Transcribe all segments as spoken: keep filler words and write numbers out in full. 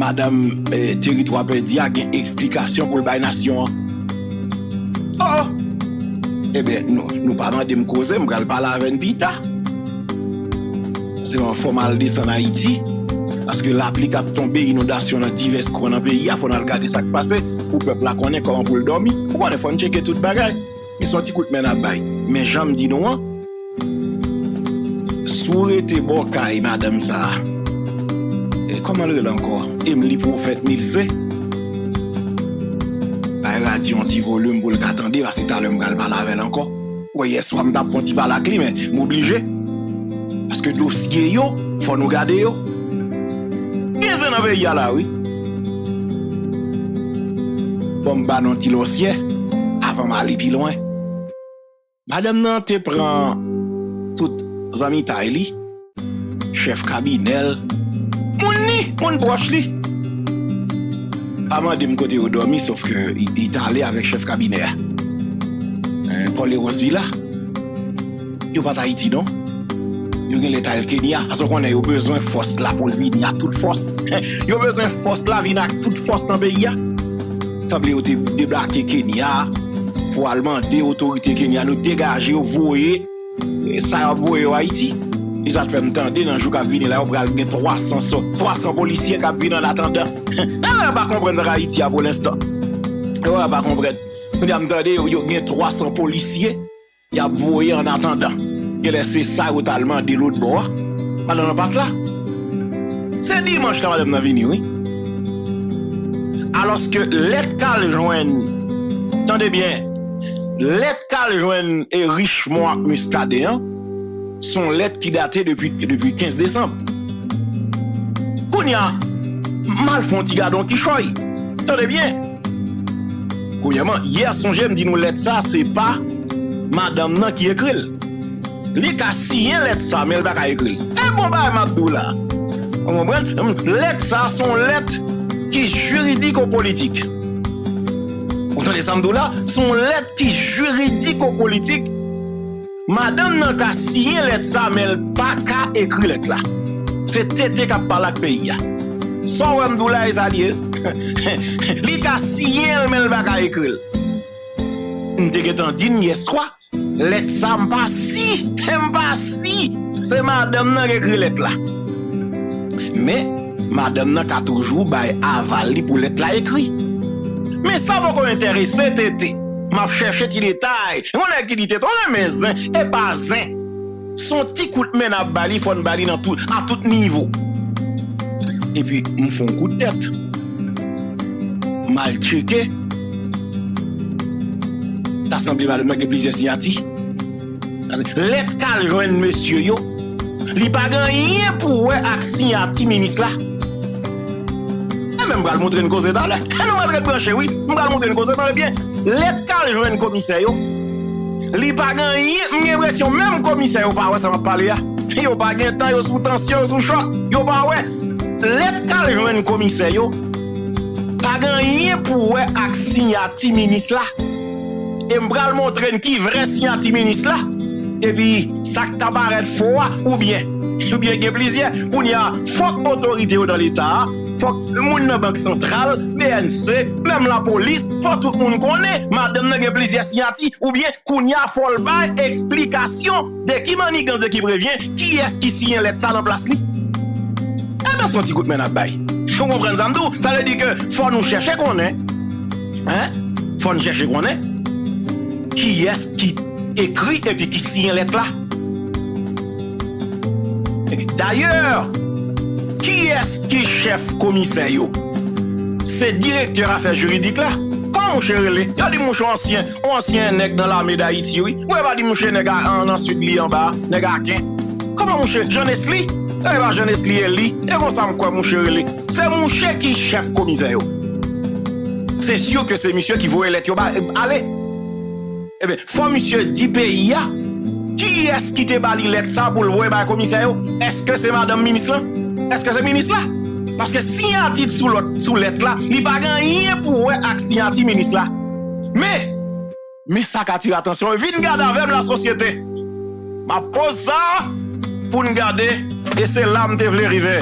madanm eh, Teritwa Pèdi a gen eksplikasyon pou l bay nasyon an. Oh! Ebyen, nou, nou pa mande m koze, m pral pale avè n pita. Se yon fò m al desann Ayiti, paske lapli k ap tonbe, inondasyon nan divès kwen nan peyi a, fò n al gade sa k pase, pou pèp la konnen kòman pou l dòmi. Ou konnen, fò n tcheke tout bagay. Men se yon ti kout men n ap bay. Men jan m di nou an, si w rete bò kay madanm sa a, e, kòman l rele ankò? Emily Prophète Milcé. Bay radyo yon ti volim pou l ka tande, paske talè m pral pale avè l ankò. Wè, yèswa m t ap fè yon ti pale ak li, men m oblije. Paske dosye yo, fò nou gade yo. Gen zen nan peyi a la, wi. Bon, m ba nou ti lòsyè avan m ale pi lwen. Madanm nan te pran tout zanmitay li, chèf kabinè l, moun li, moun pwòch li. Pa mande m kote yo dòmi, sof ke li t ale avèk chèf kabinè a. Paul Rose Villa. Yo pa t Ayiti, non. Yo genlè t al Kenya, paske w konnen yo bezwen fòs la pou l vini ak tout fòs. Yo bezwen fòs la vin ak tout fòs nan peyi a. Sanble yo te deblake Kenya pou al mande otorite Kenya yo degaje yo, voye sa y ap voye yo Ayiti. E sa t fè m tande nan jou k ap vini la, yo pral gen twa san sò-, twa san polisye k ap vin an atandan. Yo pa konprann sa k Ayiti a pou lenstan. Yo pa konprann. Kounye a m tande yo, yo gen twa san polisye y ap voye an atandan. Genlè se sa yo t al mande lòt bò a. Madanm nan pa t la. Se dimanch la madanm nan vini, wi. Alòske lèt k al jwenn, tande byen, lèt k al jwenn e Richemond ak Muscadin an, se yon lèt ki date depi, depi kenz desanm. Kounye a, m al fè yon ti gade yon kichòy. Tande byen. Premyèman, yè sonje m di nou lèt sa, se pa madanm nan ki ekri l. Li ka siyen lèt sa, men l pa ka ekri l. E bon bagay m ap di w la. Ou konprann? Lèt sa, se yon lèt ki jiridiko-politik. Ou tande sa m di w la? Se yon lèt ki jiridiko-politik. Madanm nan ka siyen lèt sa, men l pa ka ekri lèt la. Se T T k ap pale ak peyi a. Sa w wè m di w la, e sa l ye. Li ka siyen l, men l pa ka ekri l. M te gentan di n yèswa, lèt sa m pa si, m pa si se madanm nan ki ekri lèt la. Men, madanm nan ka toujou bay aval li pou lèt la ekri. Men sa poko enterese T T. M ap chèche ti detay. Yon nèg ki di T T, ou renmen zen, e pa zen. Se yon ti kout men n ap ba li, fò n ba li nan tout, a tout nivo. Epi, m fè yon kout tèt. M al tcheke. Ta sanble madanm nan gen plizyè siyati. Lèt k al jwenn mesye yo, li pa gen anyen pou wè ak siyati minis la. E men m pral montre n koze talè. Nou mèt ret branche, wi. M pral montre n koze, tande byen. Lèt k al jwenn komisè yo, li pa gen anyen. M gen enpresyon menm komisè yo pa wè sa m ap pale a. Yo pa gen tan, yo sou tansyon, yo sou chòk. Yo pa wè. Lèt k al jwenn komisè yo, pa gen anyen pou wè ak siyati minis la. E m pral montre n ki vrè siyati minis la. Epi, sa k ta parèt fo a, oubyen, oubyen gen plizyè. Kounye a, fòk otorite yo nan Leta a, fòk moun nan Bank Santral, B N C, menm lapolis, fò tout moun konnen madanm nan gen plizyè siyati, oubyen kounye a, fò l bay eksplikasyon de ki mannigan, de ki prevyen, kiyès ki siyen lèt sa nan plas li. Ebyen, se yon ti kout men n ap bay. Ou konprann sa m di w? Sa vle di ke fò nou chèche konnen. Hein? Fò n chèche konnen kiyès ki ekri epi ki siyen lèt la. Dayè, kiyès ki chèf komisè yo? Se direktè afè jiridik la. Kòman mouche rele? Yo di mouche ansyen, yon ansyen nèg nan lame Dayiti, wi. Ou pa di mouche nèg a, an, nan sid li anba, nèg Aken. Kòman mouche? Jean Nesly? E pa Jean Nesly e li. E konsa m kwè mouche rele. Se mouche ki chèf komisè yo. Se si ke se misye ki voye lèt yo ba, ale. Ebyen, fò misye di peyi a, kiyès ki te ba li lèt sa pou l voye bay komisè yo? Èske se madanm minis lan? Èske se minis la? Paske siyati sou lòt, sou lèt la, li pa gen anyen pou wè ak siyati minis la. Men, men sa k atire atansyon, vin gade avè m, lasosyete. M ap poze sa pou n gade, e se la m te vle rive.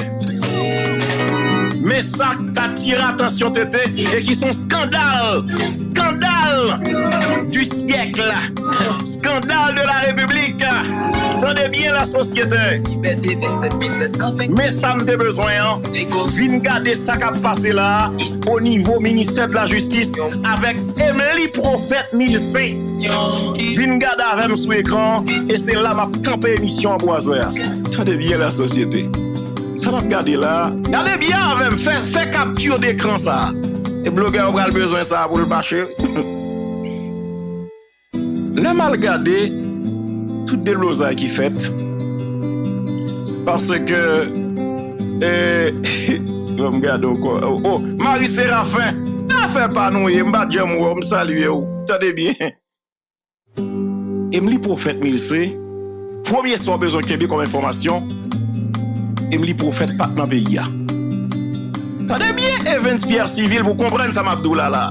Men sa k atire atansyon T T e ki se yon skandal, skandal du siècle, skandal de la République. Tande byen, la sosyete. Men sa m te bezwen an, vin gade sa k ap pase la a, o nivo ministè de la jistis, avèk Emely Prophète Milcé. Vin gade avè m sou ekran an, e se la m ap kanpe emisyon an pou aswè a. Tande byen, la sosyete. Sa n ap gade la a, gade byen avè m, fè, fè capture d'écran sa a. E blogè yo pral bezwen sa a pou l mache. Lè m al gade tout deblozay ki fèt, paske, e, ban m gade ankò. O, o, Marie Séraphin, afè pa nou ye, m pa t janm wè w, m salye w. Tande byen. Emely Prophète Milcé, premye sa w bezwen kenbe kòm enfòmasyon, Emely Prophète pa t nan peyi a. Tande byen, Evens Pierre Civil, pou w konprann sa m ap di w la la.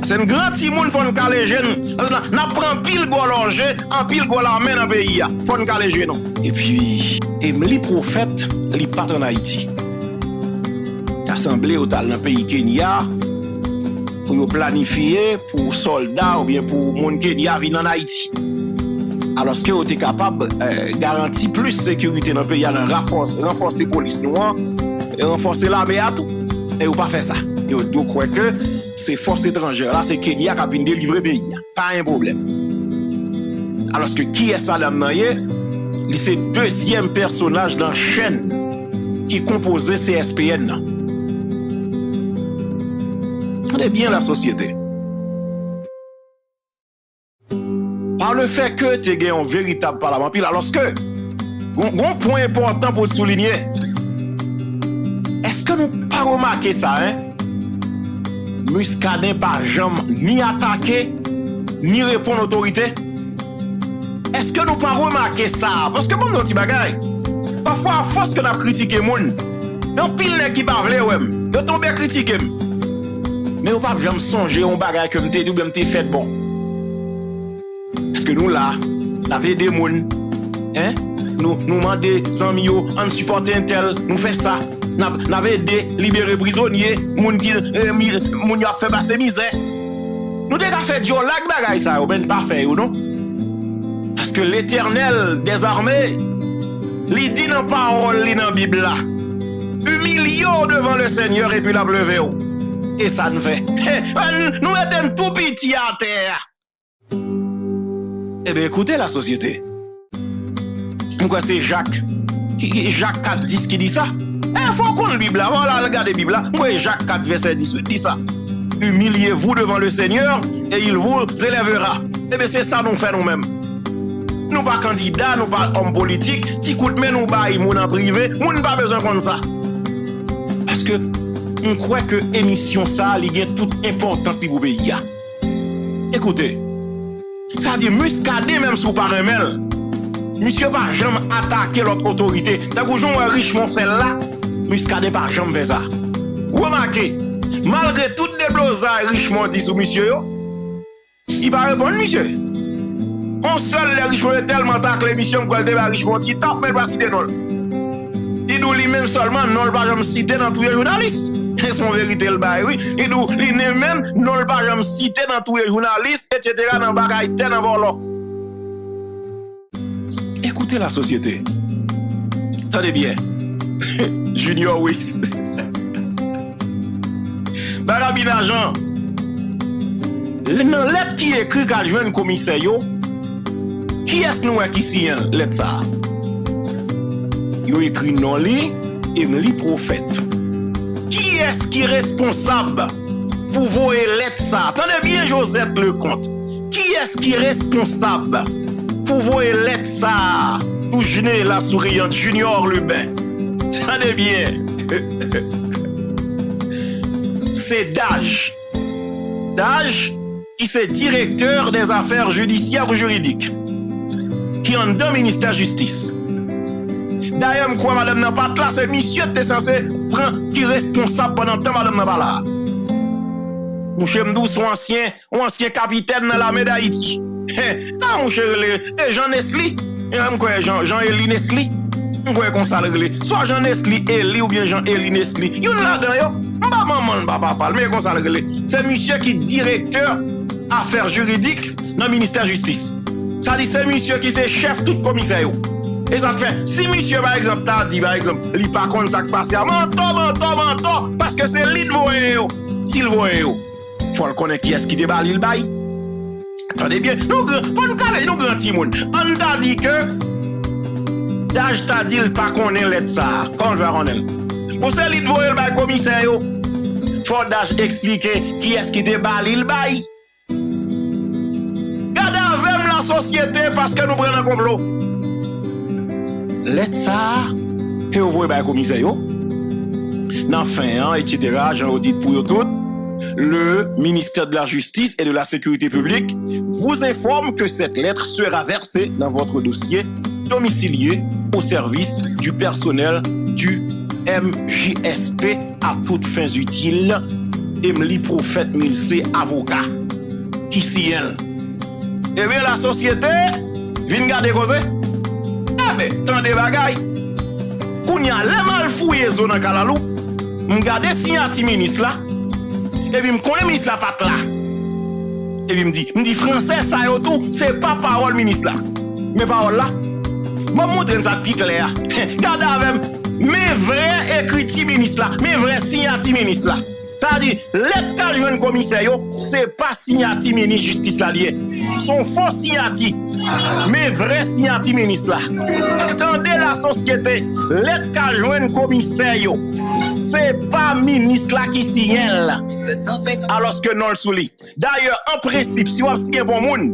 Se n gran timoun, fò n kale je n. N, n ap pran anpil gòlòje, anpil gòlame nan peyi a. Fò n kale je nou. Epi, Emely Prophète, li pa t ann Ayiti. Ta sanble yo t al nan peyi Kenya pou yo planifye pou sòlda oubyen pou moun Kenya vin ann Ayiti. Alòske yo te kapab, eh, garanti plis sekirite nan peyi a, nan rafòs-, ranfòse polis nou an, e ranfòse lame a tou. E yo pa fè sa. Yo, yo kwè ke se fòs etranjè la, se Kenya k ap vin delivre peyi a. Pa gen pwoblèm. Alòske kiyès madanm nan ye? Li se dezyèm pèsonaj nan chèn ki konpoze C S P N nan. Tande byen, la sosyete. Par le fait que te gen yon veritab palabanpil, alòske gon, gon pwen enpòtan pou soulinye. Èske nou pa remake sa, en? Muscadin pa janm ni atake, ni reponn otorite. Èske nou pa remake sa? Paske ban m di yon ti bagay. Pafwa, afòs ke n ap kritike moun, gen anpil nèg ki pa vle wè m. Yo tonbe kritike m. Men yo p ap janm sonje yon bagay ke m te di oubyen m te fè t bon. Paske nou la, n ap ede moun. En? Nou, nou mande zanmi yo, ann sipòte entèl, nou fè sa. N ap, n ap ede libere prizonye, moun ki, eh, mi-, moun yo ap fè pase mizè. Nou te ka fè djòl ak bagay sa yo, men n pa fè yo, non. Paske Letènèl dèzame, li di nan pawòl li nan Bib la, imilye w devan le Senyè epi l ap leve w. E sa n fè. Nou mete n tou piti atè a. Ebyen, ekoute, la sosyete. M kwè se Jak, ki, ki, Jak kat dis ki di sa. E fò w konn Bib la, fò w al gade Bib la. M kwè Jak kat vèsè dis wi di sa. Humiliez-vous devant le Seigneur et il vous élèvera. Ebyen, se sa nou fè nou menm. Nou pa kandida, nou pa òm politik, ti kout men nou bay moun an prive, moun pa bezwen konn sa. Paske m kwè ke emisyon sa a, li gen tout enpòtans li pou peyi a. Ekoute, sa di Muscadin, menm si w pa renmen l, misye pa janm atake lòt otorite. Tankou jan w wè Richemond fè l la, Muscadin pa janm fè sa. Remake, malgre tout deblozay Richemond di sou misye yo, li pa reponn misye. Yon sèl lè Richemond te tèlman takle misye, m kwè l te bay Richemond ti tap, men l pa site non l. Li di w li menm sèlman, non l pa janm site nan touye jounalis. Se yon verite l bay, wi. Li di w li menm, non l pa janm site nan touye jounalis, etsetera, nan bagay tè, nan vòlò. Ekoute, la sosyete. Tande byen. Junior Wicks. Barabina Jean. Nan lèt ki ekri k al jwenn komisè yo, kiyès nou wè ki siyen lèt sa a? Yo ekri non li, Emely Prophète. Kiyès ki responsab pou voye lèt sa a? Tande byen, Josette Leconte. Kiyès ki responsab pou voye lèt sa a? Toujne la souriante, Junior Lubin. Tande byen. Se Daj. Daj, ki se Directeur des Affaires Judiciaires ou Juridiques, ki anndan ministè jistis. Dayè, m kwè madanm nan pa t la, se misye t te sanse pran ki responsab pandan tan madanm nan pa la. Mouche, m di w, se yon ansyen, yon ansyen kapitèn nan lame Dayiti. Hen, kòman mouche rele? E Jean Nesly? E m kwè Jean, Jean Élie Nesly. M kwè konsa l rele. Swa Jean Nesly Eli oubyen Jean Eli Nesly. Youn ladan yo. M pa manman l, m pa papa l, men konsa l rele. Se misye ki direktè afè jiridik nan ministè jistis. Sa di se misye ki se chèf tout komisè yo. E sa k fè, si misye, pa egzanp, ta di, pa egzanp, li pa konn sa k pase a, mantò, mantò, mantò, paske se li t voye yo. Si l voye yo, fò l konnen kiyès ki te ba li l bay. Tande byen, nou gran, pa n kale, nou gran timoun. Ann ta di ke Daj ta di l pa konnen lèt sa a. Kòman l fè pa konnen l? Bon, se li t voye l bay komisè yo. Fò Daj eksplike kiyès ki te ba li l bay. Gade avè m, lasosyete, paske nou pran nan konplo. Lèt sa a, ke yo voye bay komisè yo. Nan fen an, et cetera, jan yo di t pou yo tout, le ministère de la Justice et de la Sécurité publique vous informe que cette lettre sera versée dans votre dossier domicilié au service du personnel du M J S P à toutes fins utiles. Emily Prophète Milcé, avoka, ki siyen l. Ebyen, lasosyete vin gade koze. Enben, tande bagay. Kounye a, lè m al fouye zo nan kalalou, m gade siyati minis la, epi m konnen minis la pa t la. Epi m di, m di, fransè sa yo tou, se pa pawòl minis la. Men pawòl la, bon, m montre n sa pi klè a. Gade avè m, men vrè ekriti minis la, men vrè siyati minis la. Sa di, lèt k al jwenn komisè yo, se pa siyati minis jistis la l ye. Se yon fo siyati. Men vrè siyati minis la. Tande lasosyete, lèt k al jwenn komisè yo, se pa minis la ki siyen l. Alòske non l sou li. Dayè, an prensip, si w ap siyen pou yon moun,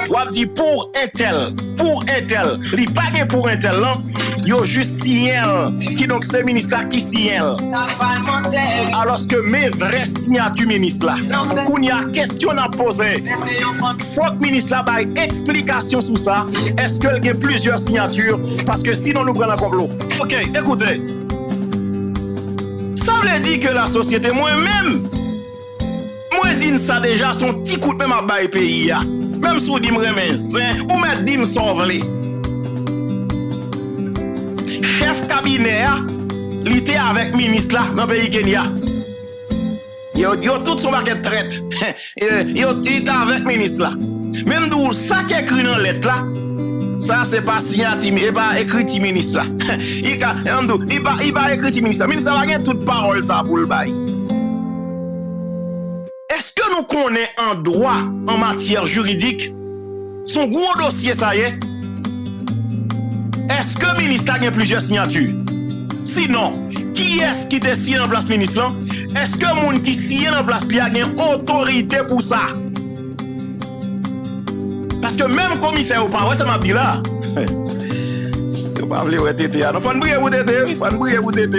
w ap di pou entèl, pou entèl. Li pa gen pou entèl lan, yo jis siyen l. Kidonk, se minis la ki siyen l. Alòske men vrè siyati minis la. Kounye a, kesyon n ap poze, fòk minis la bay eksplikasyon sou sa. Èske l gen plizyè siyati? Paske sinon, nou pran nan konplo. Oke, ekoute. Sa vle di ke lasosyete, mwen menm, mwen di n sa deja, se yon ti kout men m ap bay peyi a. Menm si w di m renmen zen, ou mèt di m sa w vle. Chèf kabinè a, li te avèk minis la nan peyi Kenya. Yo, yo tout se yon pakèt trèt. Yo, li te avèk minis la. Men m di w, sa k ekri nan lèt la, sa se pa siyati, e pa ekriti minis la. Li ka, an m di w, li pa, li pa ekriti minis la. Minis la pa gen tout pawòl sa pou l bay. Èske nou konnen an dwa, an matyè jiridik, se yon gwo dosye sa ye? Èske minis la gen plizyè siyati? Sinon, kiyès ki te siyen nan plas minis lan? Èske moun ki siyen nan plas li a gen otorite pou sa? Paske menm komisè yo pa wè sa m ap di la. Yo pa vle wè T T a. Non, fò n priye pou T T, wi. Fò n priye pou T T.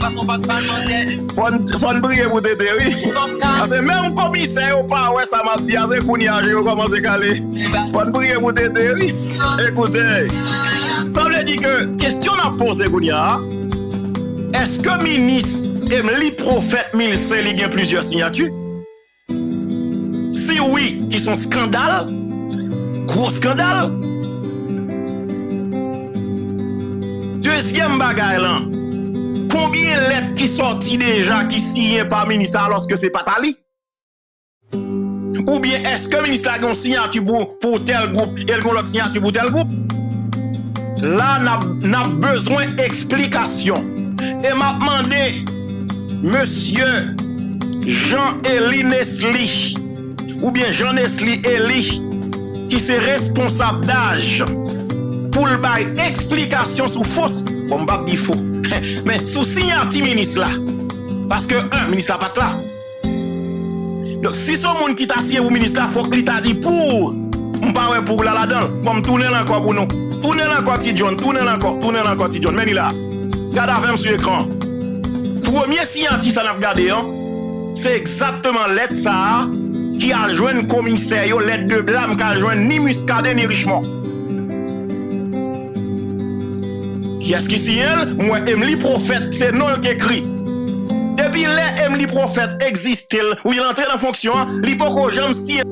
Fò n, fò n priye pou T T, wi. Paske menm komisè yo pa wè sa m ap di a, se kounye a je yo kòmanse kale. Fò n priye pou T T, wi. Ekoute, sa vle di ke kesyon n ap poze kounye a, èske minis Emily Prophète Milcé li gen plizyè siyati? Si wi, ki se yon eskandal, gwo eskandal. Dezyèm bagay lan, konbyen lèt ki sòti deja ki siyen pa minis la alòske se pa ta li? Oubyen èske minis la gen yon siyati pou, pou tèl gwoup e l gen yon lòt siyati pou tèl gwoup? La, n ap, n ap bezwen eksplikasyon. E m ap mande mesye Jean Eli Nesly, oubyen Jean Nesly Eli, ki se responsab daj, pou l bay eksplikasyon sou fos, bon, m p ap di fo, men sou siyati minis la. Paske, en, minis la pa t la. Donk, si se yon moun ki ta siyen pou minis la, fòk li ta di pou. M pa wè pou la ladan l. Bon, m tounen l ankò pou nou. Tounen l ankò, Ti John, tounen l ankò, tounen l ankò, Ti John. Men li la. Gade avè m sou ekran. Premye siyati sa n ap gade an, se egzakteman lèt sa a ki al jwenn komisè yo, lèt de blam k al jwenn ni Muscadin ni Richemond. Kiyès ki siyen l? M wè Emily Prophète, se non l k ekri. Depi lè Emily Prophète egziste l, ou l antre nan fonksyon an, li poko janm siyen